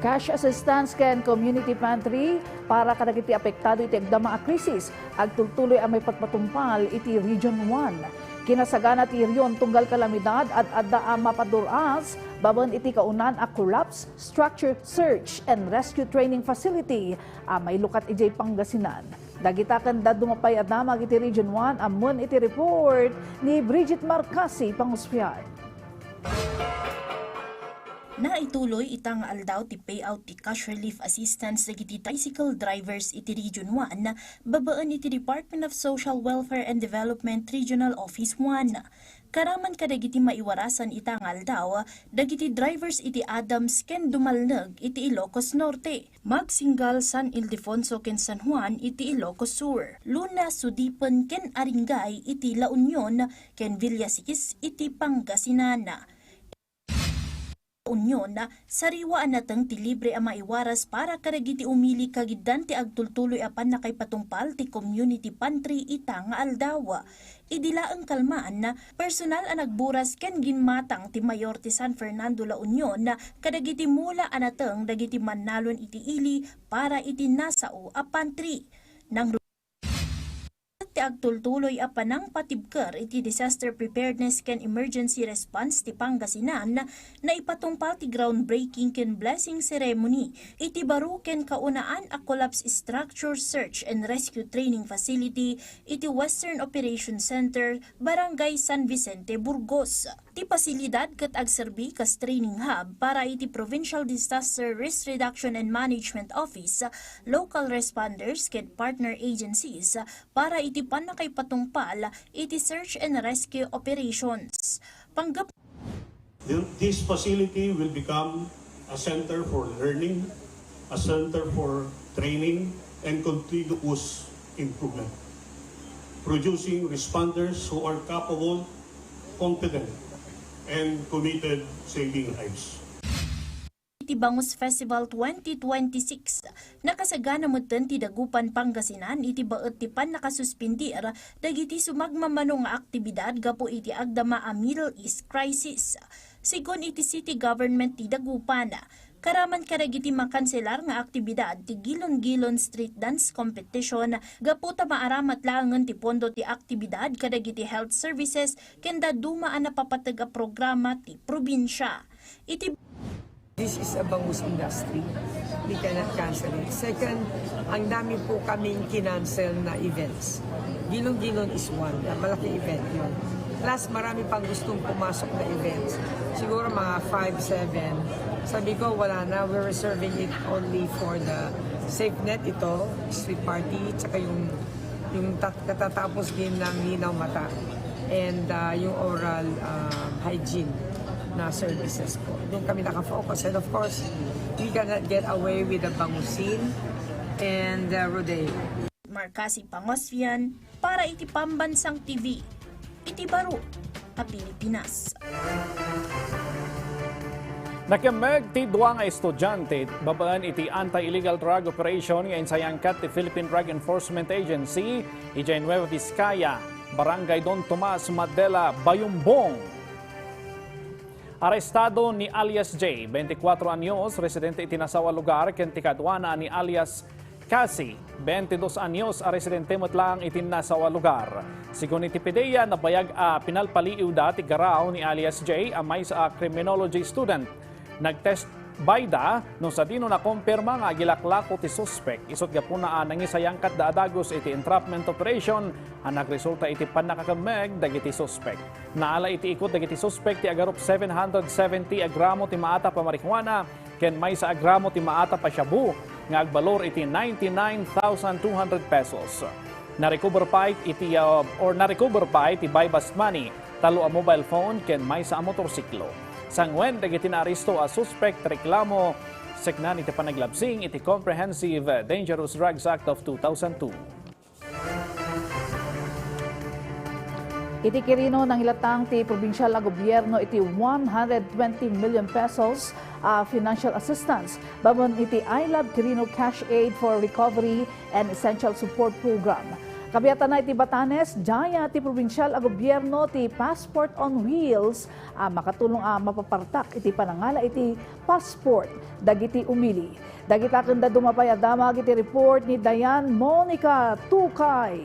Cash assistance ken community pantry para kadagiti apektado iti agdama a krisis, agtultuloy a maipatpatungpal iti Region one. Kinasagana ti Region tunggal kalamidad, ad-adda a mapadur-as babaen iti kaunaan a collapse structure search and rescue training facility a mailukat idiay Pangasinan. Dagita ken dadduma pay a damag iti Region one ammoen iti report ni Bridget Marcasi Panguspian. Naituloy ita nga aldaw ti payout ti cash relief assistance dagiti tricycle drivers iti Region one, babaen iti Department of Social Welfare and Development Regional Office one. Karaman kadagiti maiwarasan ita nga aldaw, dagiti drivers iti Adams ken Dumalneg iti Ilocos Norte, Magsingal, San Ildefonso ken San Juan iti Ilocos Sur, Luna, Sudipen ken Aringay iti La Union, ken Villasis iti Pangasinan. Union, sariwa a nateng ti libre a maiwaras para kadagiti umili kagiddan ti agtultuloy a pannakaipatungpal ti community pantry ita nga aldaw. Idi laeng kalman, personal a nagburas ken ginmatang ti mayor ti San Fernando La Union kadagiti mula a nateng dagiti mannalon iti ili para iti nasao a pantry. Nang ti agtultuloy a panangpatibker iti Disaster Preparedness ken Emergency Response ti Pangasinan, naipatungpal ti groundbreaking ken blessing ceremony iti baro ken kaunaan a collapse structure search and rescue training facility iti Western Operation Center, Barangay San Vicente, Burgos. Ti pasilidad ket agserbi kas training hub para iti Provincial Disaster Risk Reduction and Management Office, local responders ket partner agencies para iti pannakaipatungpal iti search and rescue operations. Panggep This facility will become a center for learning, a center for training, and continuous improvement, producing responders who are capable, confident, and committed saving lives. Iti Bangus Festival twenty twenty-six, nakasagana metten ti Dagupan, Pangasinan iti baet ti pannakasuspindir dagiti sumagmamano nga aktibidad gapu iti agdama a Middle East crisis. Sigun iti city government ti Dagupan, karaman kadagiti makanselar nga aktibidad ti Gilon-Gilon Street Dance Competition gapu ta maaramat laengen ti pondo ti aktibidad kadagiti health services ken dadduma a napapateg a programa ti probinsia. Iti This is a bangus industry. We cannot cancel it. Second, ang dami po kaming kinancel na events. Gilon-Gilon is one. Malaki event yun. Plus, marami pang gustong pumasok na events. Siguro mga five, seven. Sabi ko, wala na. We're reserving it only for the SafeNet ito, sweep party, tsaka yung, yung tat-, katatapos din ng Ninaw Mata and, ah, yung oral, ah, hygiene na services po. Doon kami nakafocus. And of course, we cannot get away with the bangusin and, ah, rodeo. Marcasi Pangosvian para iti Pambansang T V, iti baro a Pilipinas. Nakemmeg ti dua nga estudiante babaen iti anti-illegal drug operation nga insayangkat ti Philippine Drug Enforcement Agency idiay Nueva Vizcaya, Barangay Don Tomas, Madela, Bayumbong. Arestado ni alias J, bentikuatro anyos, residente iti nasao a lugar, ken ti kaduana a ni alias Cassie, bentidos anyos, a residente met laeng iti nasao a lugar. Sigun iti PDEA, nabayag a pinalpaliiwda ti garaw ni alias J a maysa a criminology student. Nag-test bayda no sadino nakumpirma nga agilaklako ti suspek, isut' gapuna a nangisayangkatda a dagus iti entrapment operation a nagresulta iti pannakakemmeg dagiti suspek. Naala iti ikut dagiti suspek ti agarup seven hundred seventy a gramo ti maatap a marijuana ken maysa a gramo ti maatap a shabu nga agbalor iti ninety-nine thousand two hundred pesos. Narecover pay iti, uh, or narecover pay ti buy-bust money, tallo a mobile phone ken maysa a motorsiklo. Sanguen dagiti naaresto a suspek ti reklamo, seknan iti panaglabsing iti Comprehensive Dangerous Drugs Act of two thousand two. Iti Quirino, nangilatang ti probinsial a gobierno iti one hundred twenty million pesos a financial assistance babaen iti I Love Quirino Cash Aid for Recovery and Essential Support Program. Kabiatana iti Batanes, dayta ti probinsial a gobierno ti Passport on Wheels a makatulong a mapapartak iti panangala iti passport dagiti umili. Dagita ken dadduma pay a damag iti report ni Diane Monica Tukay.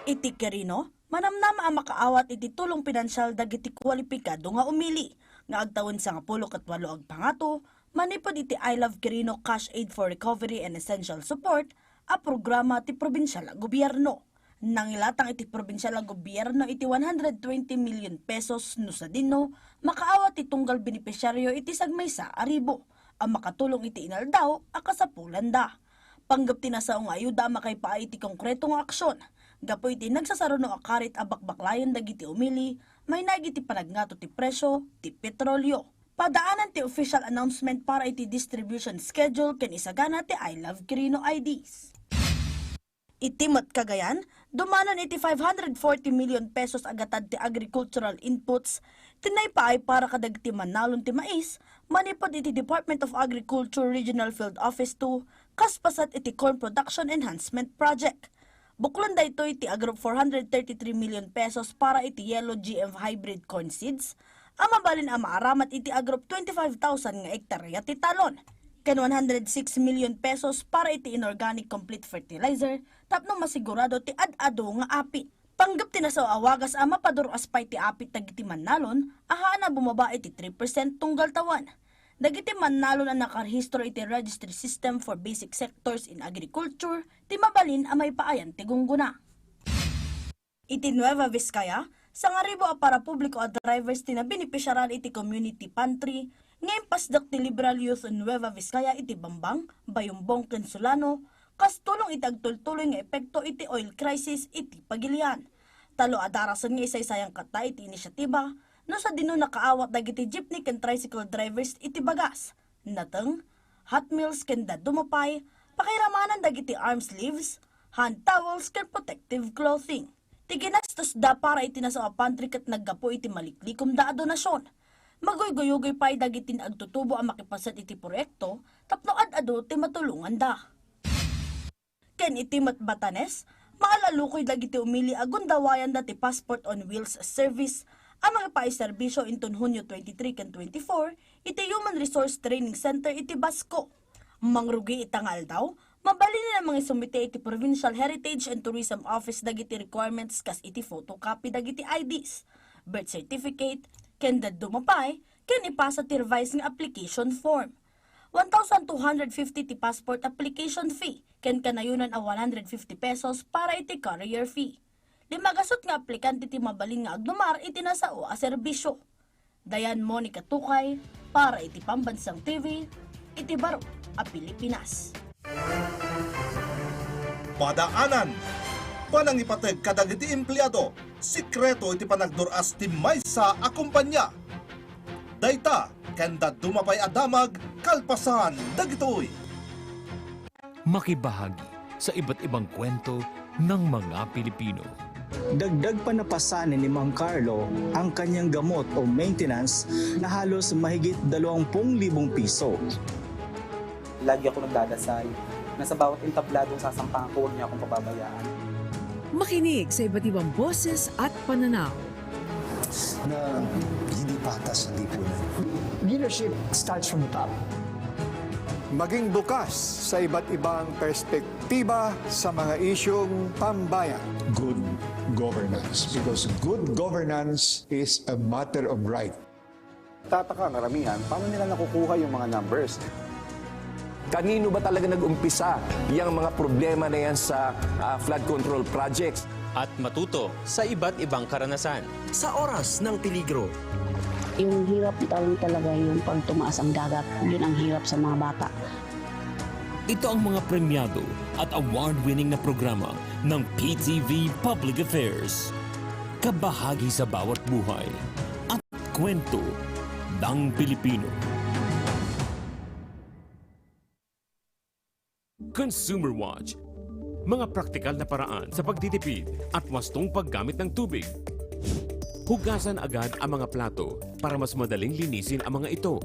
Iti Quirino, manamnama a makaawat iti tulong pinansial dagiti kualipikado nga umili nga agtawen sangapulo ket walo agpangato manipud iti I Love Quirino Cash Aid for Recovery and Essential Support a programa ti probinsial a gobierno. Nangilatang iti probinsial a gobierno iti one hundred twenty million pesos no sadino makaawat ti tunggal benepisyaryo iti sagmaysa a ribo a makatulong iti inaldaw a kasapulanda. Panggep ti nasao nga ayuda a makaipaay iti konkreto nga aksyon gapu iti nagsasaruno a karit a bakbaklayen dagiti umili, mainaig iti panagngato ti presyo ti petrolyo. Padaanan ti official announcement para iti distribution schedule ken isagana ti I Love Quirino I Ds. Iti met Cagayan, dumanon iti five hundred forty million pesos a gatad ti agricultural inputs ti naipaay para kadagiti mannalon ti mais manipud iti Department of Agriculture Regional Field Office two kas paset iti Corn Production Enhancement Project. Buklan daytoy ti agrup four hundred thirty-three million pesos para iti Yellow G M hybrid corn seeds a mabalin a maaramat iti agrup twenty-five thousand nga ektarya ti talon, ken one hundred six million pesos para iti inorganic complete fertilizer tapno masigurado ti ad-adu nga apit. Panggep ti nasao a wagas a mapadur-as pay ti apit dagiti mannalon a haan a bumaba iti three percent tunggal tawen. Dagiti mannalon a nakarehistro iti Registry System for Basic Sectors in Agriculture ti mabalin a maipaayan ti gunggona. Iti Nueva Vizcaya, sangaribu a parapubliko a drivers ti nabenepisiaran iti community pantry nga impasdek ti Liberal Youth Nueva Vizcaya iti Bambang, Bayumbong ken Solano, kas tulong iti agtultuloy nga epekto iti oil crisis iti pagilian. Talo a darasen nga isaysayang kasta iti inisyatiba, no sadino nakaawat dagiti jeepney ken tricycle drivers iti bagas, nateng, Hot Meals ken dadduma pay, pakairamanan dagiti arm sleeves, hand towels ken protective clothing. Ti ginastos da para iti nasao a pantry ket naggapu iti maliklikomda a donasyon. Maguyguyugoy pay dagiti agtutubo a makipaset iti proyekto tapno ad-adu ti matulonganda. Ken iti met Batanes, maalalukoy dagiti umili a gundawayanda ti Passport on Wheels service a mangipaiserbisyo inton Hunio twenty-three ken twenty-four iti Human Resource Training Center iti Basco. Mangrugi ita nga aldaw, mabalin a mangisumite iti Provincial Heritage and Tourism Office dagiti requirements kas iti photocopy dagiti I Ds, birth certificate, ken dadduma pay, ken ipasa ti revise nga application form. One thousand two hundred fifty ti passport application fee, ken kanayonan a one hundred fifty pesos para iti carrier fee. Limagasut nga aplikante ti mabalin nga agdumar iti nasao a serbisyo. Dayan Monica Tukay para iti Pambansang T V, iti Baro a Pilipinas. Padaanan, panangipateg kadagiti empleado, sikreto iti panagdur-as ti maysa a kompanya. Dayta ken dadduma pay a damag kalpasan dagitoy. Makibahagi sa iba't ibang kwento ng mga Pilipino. Dagdag pa na pasanin ni Mang Carlo ang kanyang gamot o maintenance na halos mahigit dalawampu libong piso. Lagi ako nagdadasal na sa bawat entabladong sasampahan ko, huwag niya akong pababayaan. Makinig sa iba't ibang boses at pananaw. Na hindi patas sa lipunan. Leadership starts from the top. Maging bukas sa iba't ibang perspektiba sa mga isyung pambayan. Good governance, because good governance is a matter of right. Tataka ang karamihan, paano nila nakukuha yung mga numbers? Kanino ba talaga nag-umpisa yang mga problema na yan sa ah, flood control projects? At matuto sa iba't ibang karanasan. Sa oras ng peligro. Yung hirap talaga yung pag tumaas ang dagat, yun ang hirap sa mga bata. Ito ang mga premyado at award-winning na programa ng P T V Public Affairs. Kabahagi sa bawat buhay at kwento ng Pilipino. Consumer Watch. Mga praktikal na paraan sa pagtitipid at wastong paggamit ng tubig. Hugasan agad ang mga plato para mas madaling linisin ang mga ito.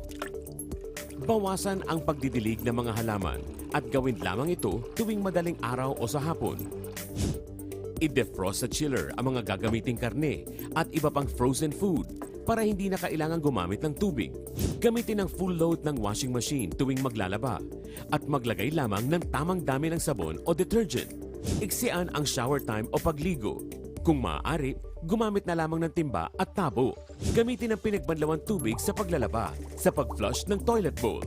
Bawasan ang pagdidilig ng mga halaman at gawin lamang ito tuwing madaling araw o sa hapon. I-defrost sa chiller ang mga gagamiting karne at iba pang frozen food para hindi na kailangang gumamit ng tubig. Gamitin ang full load ng washing machine tuwing maglalaba at maglagay lamang ng tamang dami ng sabon o detergent. Iksian ang shower time o pagligo. Kung maaari, gumamit na lamang ng timba at tabo. Gamitin ang pinagbanlawang tubig sa paglalaba, sa pag-flush ng toilet bowl.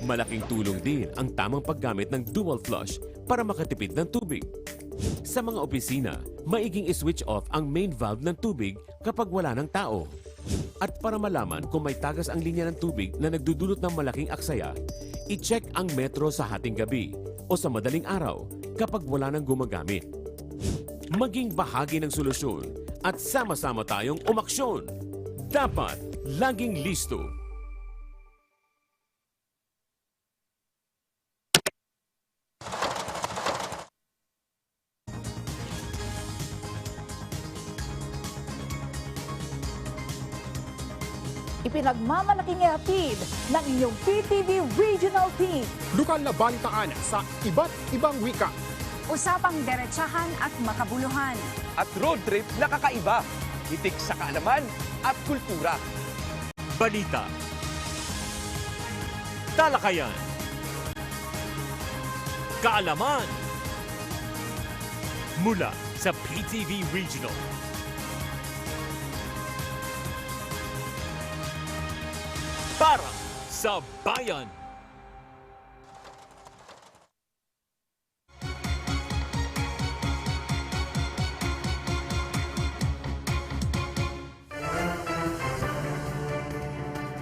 Malaking tulong din ang tamang paggamit ng dual flush para makatipid ng tubig. Sa mga opisina, maiging i-switch off ang main valve ng tubig kapag wala ng tao. At para malaman kung may tagas ang linya ng tubig na nagdudulot ng malaking aksaya, i-check ang metro sa hating gabi o sa madaling araw kapag wala nang gumagamit. Maging bahagi ng solusyon at sama-sama tayong umaksyon. Dapat laging listo. Ipinagmamalaki nga hatid ng inyong P T V Regional Team. Lokal na balitaan sa iba't ibang wika. Usapang deretsahan at makabuluhan. At road trip na kakaiba. Hitik sa kaalaman at kultura. Balita. Talakayan. Kaalaman. Mula sa P T V Regional. Para sa bayan.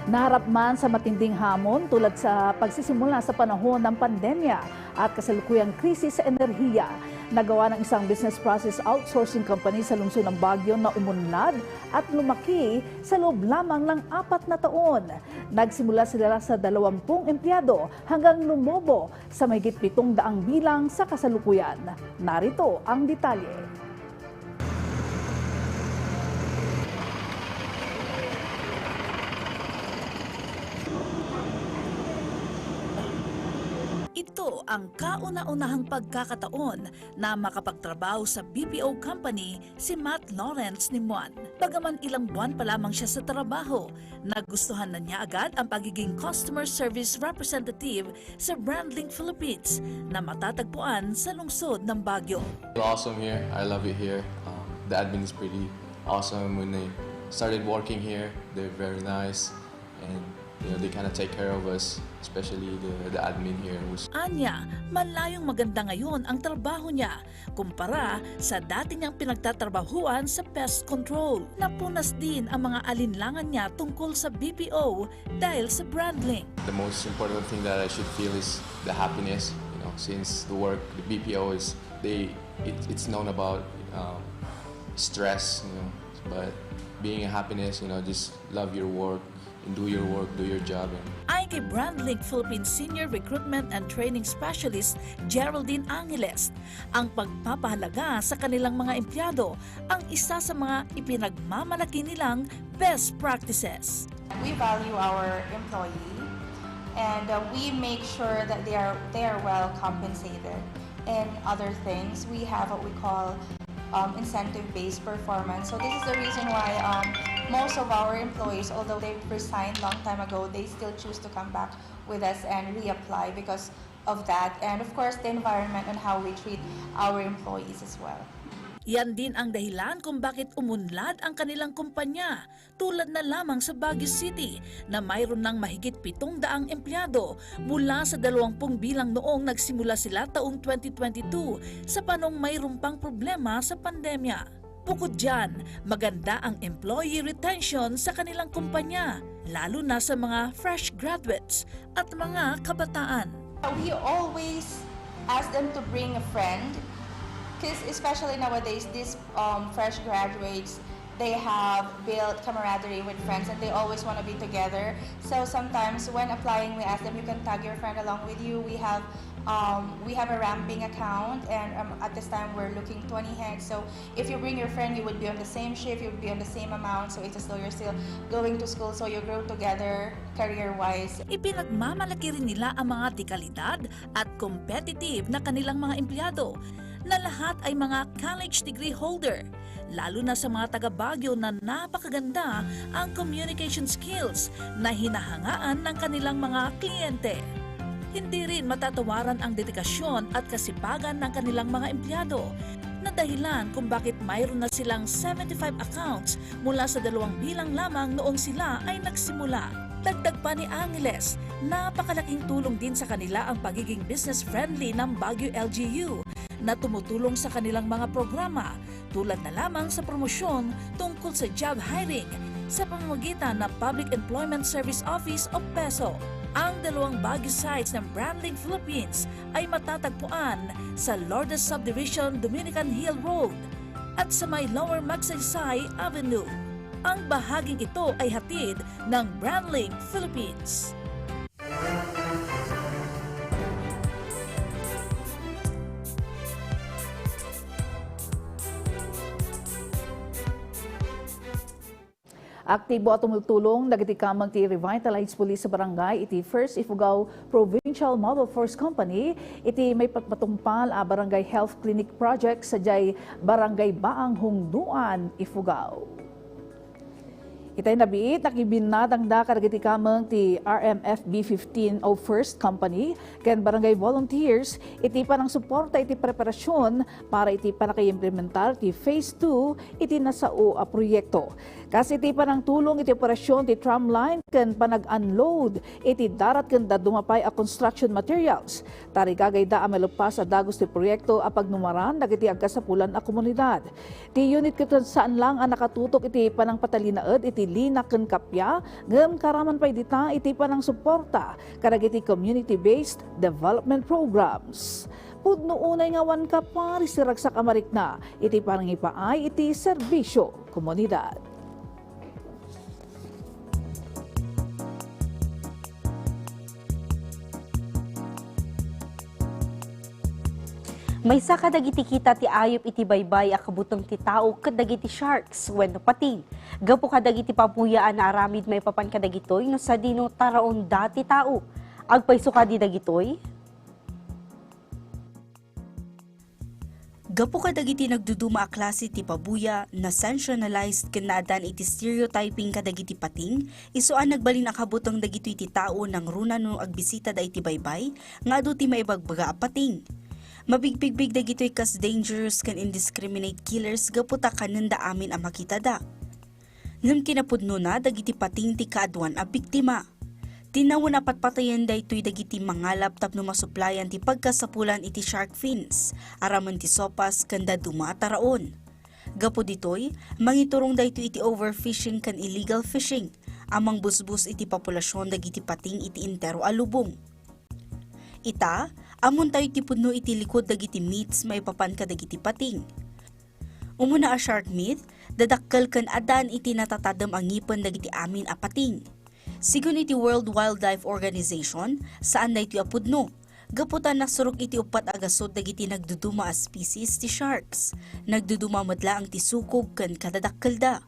Naharap man sa matinding hamon tulad sa pagsisimula sa panahon ng pandemya at kasalukuyang krisis sa enerhiya, nagawa ng isang business process outsourcing company sa lungsod ng Baguio na umunlad at lumaki sa loob lamang ng apat na taon. Nagsimula sila sa dalawampung empleyado hanggang lumobo sa mahigit pitong daang bilang sa kasalukuyan. Narito ang detalye. Ito ang kauna-unahang pagkakataon na makapagtrabaho sa B P O company si Matt Lawrence Nimuan. Bagaman ilang buwan pa lamang siya sa trabaho, nagustuhan na niya agad ang pagiging customer service representative sa Brandlink Philippines na matatagpuan sa lungsod ng Baguio. Awesome here. I love it here. Um, the admin is pretty awesome. When I started working here, they're very nice, and, you know, they kinda take care of us, especially the, the admin here. Who's Anya, malayong maganda ngayon ang trabaho niya kumpara sa dati niyang pinagtatrabahuan sa pest control. Napunas din ang mga alinlangan niya tungkol sa B P O dahil sa Brandlink. The most important thing that I should feel is the happiness, you know, since the work, the B P O is, they, it, it's known about, um, stress, you know, but being a happiness, you know, just love your work and do your work, do your job. And Ayon kay Brandlink Philippines Senior Recruitment and Training Specialist Geraldine Angeles, ang pagpapahalaga sa kanilang mga empleyado ang isa sa mga ipinagmamalaki nilang best practices. We value our employee and, uh, we make sure that they are, they are well compensated. And other things, we have what we call, um, incentive-based performance. So this is the reason why, um, most of our employees, although they've resigned long time ago, they still choose to come back with us and reapply because of that. And of course, the environment and how we treat our employees as well. Yan din ang dahilan kung bakit umunlad ang kanilang kumpanya, tulad na lamang sa Baguio City na mayroon ng mahigit pitong daang empleyado mula sa dalawampung bilang noong nagsimula sila taong twenty twenty-two sa panong mayroon pang problema sa pandemya. Bukod diyan, maganda ang employee retention sa kanilang kumpanya, lalo na sa mga fresh graduates at mga kabataan. We always ask them to bring a friend, 'cause especially nowadays, these, um, fresh graduates, they have built camaraderie with friends and they always wanna be together. So sometimes when applying, we ask them, "You can tag your friend along with you." We have, um, we have a ramping account, and, um, at this time, we're looking twenty heads. So if you bring your friend, you would be on the same shift, you would be on the same amount. So it's as though you're still going to school, so you grow together career-wise. Ipinagmamalaki rin nila ang mga dekalidad at competitive na kanilang mga empleyado, na lahat ay mga college degree holder, lalo na sa mga taga Baguio na napakaganda ang communication skills na hinahangaan ng kanilang mga kliyente. Hindi rin matatawaran ang dedikasyon at kasipagan ng kanilang mga empleyado, na dahilan kung bakit mayroon na silang seventy-five accounts mula sa dalawang bilang lamang noong sila ay nagsimula. Dagdag pa ni Angeles, napakalaking tulong din sa kanila ang pagiging business-friendly ng Baguio L G U, na tumutulong sa kanilang mga programa, tulad na lamang sa promosyon tungkol sa job hiring sa pamamagitan ng Public Employment Service Office o PESO. Ang dalawang Baguio sites ng Brandlink Philippines ay matatagpuan sa Lourdes Subdivision, Dominican Hill Road, at sa may Lower Magsaysay Avenue. Ang bahaging ito ay hatid ng Brandlink Philippines. Aktibo a tumultulong dagiti kameng ti Revitalized Police Barangay iti First Ifugao Provincial Model Force Company iti maipatpatungpal a Barangay Health Clinic Project sadiay Barangay Baang, Hungdoan, Ifugao. Itay nabiit, nakibinnadangda kadagiti kameng ti R M F B fifteen o First Company ken Barangay Volunteers iti panangsuporta iti preparasyon para iti panakaimplementar ti Phase two iti nasao a proyekto. Kas iti panangtulong iti operasyon ti tram line ken panag-unload iti darat ken dadduma pay a construction materials, tarigagayda a maluppas a dagus ti proyekto a pagnumaran dagiti agkasapulan a komunidad. Ti unit ket saan lang a nakatutok iti panangpatalinaed iti lina ken kappia, ngem karaman pay dita iti panangsuporta kadagiti community-based development programs. Pudno unay nga awan kaparis ti ragsak a marikna iti panangipaay iti serbisio komunidad. Maysa kadagiti kita ti ayup iti baybay a kabuteng ti tao ket dagiti sharks wenno pating. Gapu kadagiti pabuya a naaramid maipapan kadagitoy no sadino taraonda ti tao. Agpayso kadi dagitoy? Gapu kadagiti nagduduma a klase ti pabuya, na-sensationalized ken naadan iti stereotyping kadagiti pating, isu a nagbalin a kabuteng dagitoy ti tao nangruna no agbisit ita iti baybay nga adu ti maibagbaga a pating. Mabigbigbig dagitoy kas dangerous ken indiscriminate killers gapu ta kanenda amin a makitada. Ngem kinapudnona, dagiti pating ti kaaduan a biktima. Tinawen a patpatayen daytoy dagiti mangalap tapno masuplayan ti pagkasapulan iti shark fins, aramon ti sopas ken dadduma a taraon. Gapu ditoy, mangiturong daytoy iti overfishing ken illegal fishing a mangbusbus iti populasion dagiti pating iti entero a lubong. Ita, ammontayo ti pudno iti likud dagiti myths maipapan kadagiti pating. Umuna a shark myth, dadakkel ken adan iti natatadem a ngipen dagiti amin a pating. Sigun iti World Wildlife Organization, saan daytoy a pudno, gapu ta nasurok iti uppat a gasut dagiti nagduduma a species ti sharks. Nagduduma met laeng ti sukog ken kadadakkelda.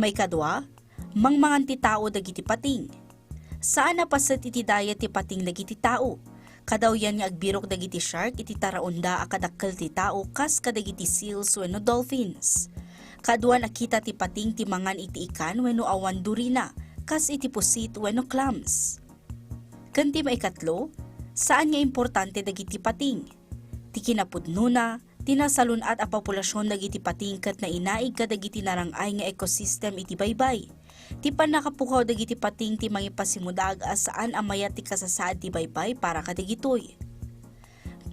Maikadua, mangmangan ti tao dagiti pating. Saan a paset iti diet ti pating dagiti tao. Kadawyan nga agbirok dagiti shark iti taraonda a kadakkel ti tao kas kadagiti seals wenno dolphins. Kaaduan a kita ti pating ti mangan iti ikan wenno awan durina, kas iti pusit wenno clams. Ken ti maikatlo, saan nga importante dagiti pating. Ti kinapudnona, ti nasalun-at a populasion dagiti pating ket nainaig kadagiti narang-ay nga ecosystem iti baybay. Ti pannakapukaw dagiti pating ti mangipasimudag a saan a mayat ti kasasaad ti baybay para kadagitoy.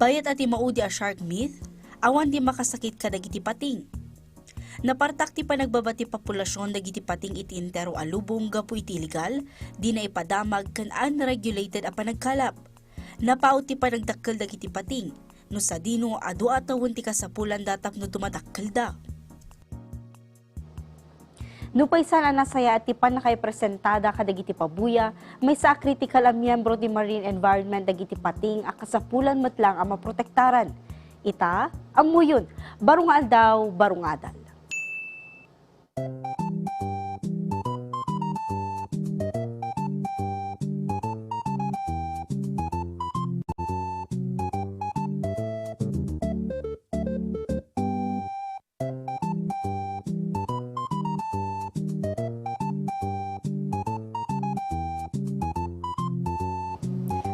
Bayat a ti maudi a shark myth, awan ti makasakit kadagiti pating. Napartak ti panagbaba ti populasion dagiti pating iti entero a lubong gapu iti illegal, di naipadamag ken unregulated a panagkalap. Napaut ti panagdakkel dagiti pating, no sadino, adu a tawen ti kasapulanda tapno dumadakkelda. Nupay saan a nasayaat ti pannakaipresentada kadagiti pabuya, maysa a kritikal a miyembro ti marine environment dagiti pating a kasapulan met laeng a maprotektaran. Ita, ammoyon, baro nga aldaw, baro nga adal.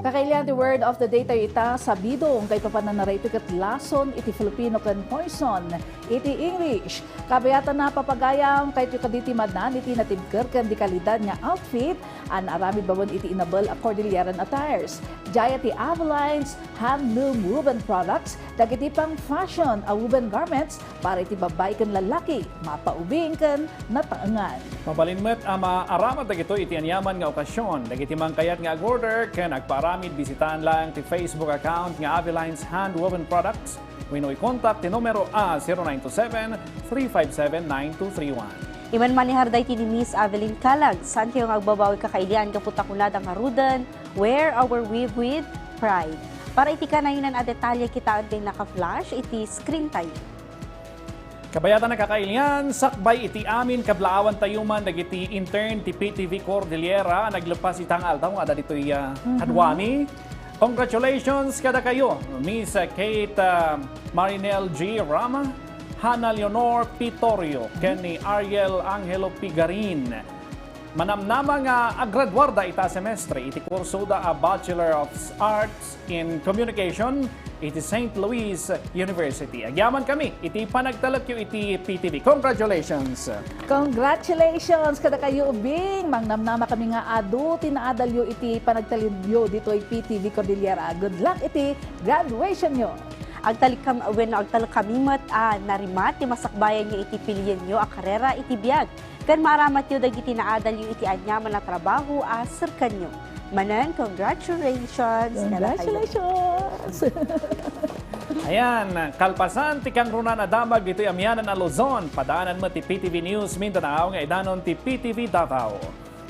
Kakailian ti word of the day tayo ita, sabidong, kaipapananara iti ket lason iti Filipino ken poison iti English. Kabayatan a papagayam, kayatyo kadi ti madnan iti natibker ken di kalidad nga outfit a naaramid babaen iti inabel a Cordilleran attires. Diay ti Avelines Handloom Woven Products, dagiti pang-fashion a woven garments para iti babbai ken lallaki, mapaubing ken nataengan. Mabalin met a maaramid dagitoy iti aniaman nga okasyon. Dagiti mangkayat nga ag-order ken agpaaramid, bisitaan laeng ti Facebook account nga Avelines Handwoven Products wenno i-contact ti numero a zero nine two seven, three five seven, nine two three one. Imanmanehar daytoy ni Miss Evelyn Calag. Saantayo nga agbabawi, kakailian, gapu ta kunada ngaruden, "Wear our weave with pride." Para iti kanayonan a detalye, kitaen ti naka-flash iti screen tayo. Kabayatan a kakailian, sakbay iti amin kablaawantayo man dagiti intern ti P T V Cordillera a naglepas ita nga aldaw nga adda ditoy, ah, Mhm. kaduami. Congratulations kadakayo, Miss Kate, ah, Marinel G. Rama, Hannah Leonor Pitorio, ken ni Ariel Angelo Pigarin. Manamnama nga agraduarda ita semestre iti kursoda a Bachelor of Arts in Communication iti Saint Louis University. Agyaman kami iti panagtalekyo iti P T V. Congratulations! Congratulations kadakayo ubing! Mangnamnama kami nga adu ti naadalyo iti panagtalekyo ditoy P T V Cordillera. Good luck iti graduationyo! Agtalek kam-, wenno agtalek kami met a narimat ti masakbayanyo iti pilienyo a karera iti biag. Ken maaramatyo dagiti naadalyo iti aniaman a trabaho a serkanyo. Manen, congratulations kadakayo. Congratulations! Ayan, kalpasan ti kangrunaan a damag ditoy amianan a Luzon, padaanan met ti P T V News Mindanao nga idanon ti P T V Davao.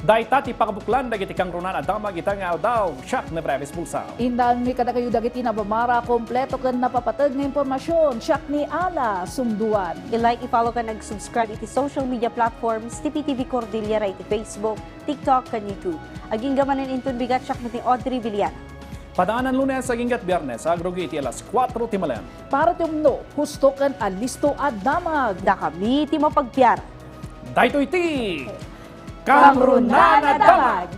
Dayta ti pakabuklan dagiti kangrunaan a damag ita nga aldaw. Siak ni Brevis Bulsao. Indaanmi kadakayo dagiti nabamara, kompleto ken napapateg nga impormasion. Siak ni Ala Sumduan. I-like, i-follow ken ag-subscribe iti social media platforms ti P T V Cordillera iti Facebook, TikTok, ken YouTube. Agingga manen inton bigat, siak met ni Audrey Villana. Padaanan Lunes agingga Biernes, agrugi iti alas kuatro ti malem. Para ti umno, husto ken alisto a damag. Dakami ti mapagbiar. Daytoy ti Kangrunaan a Damag.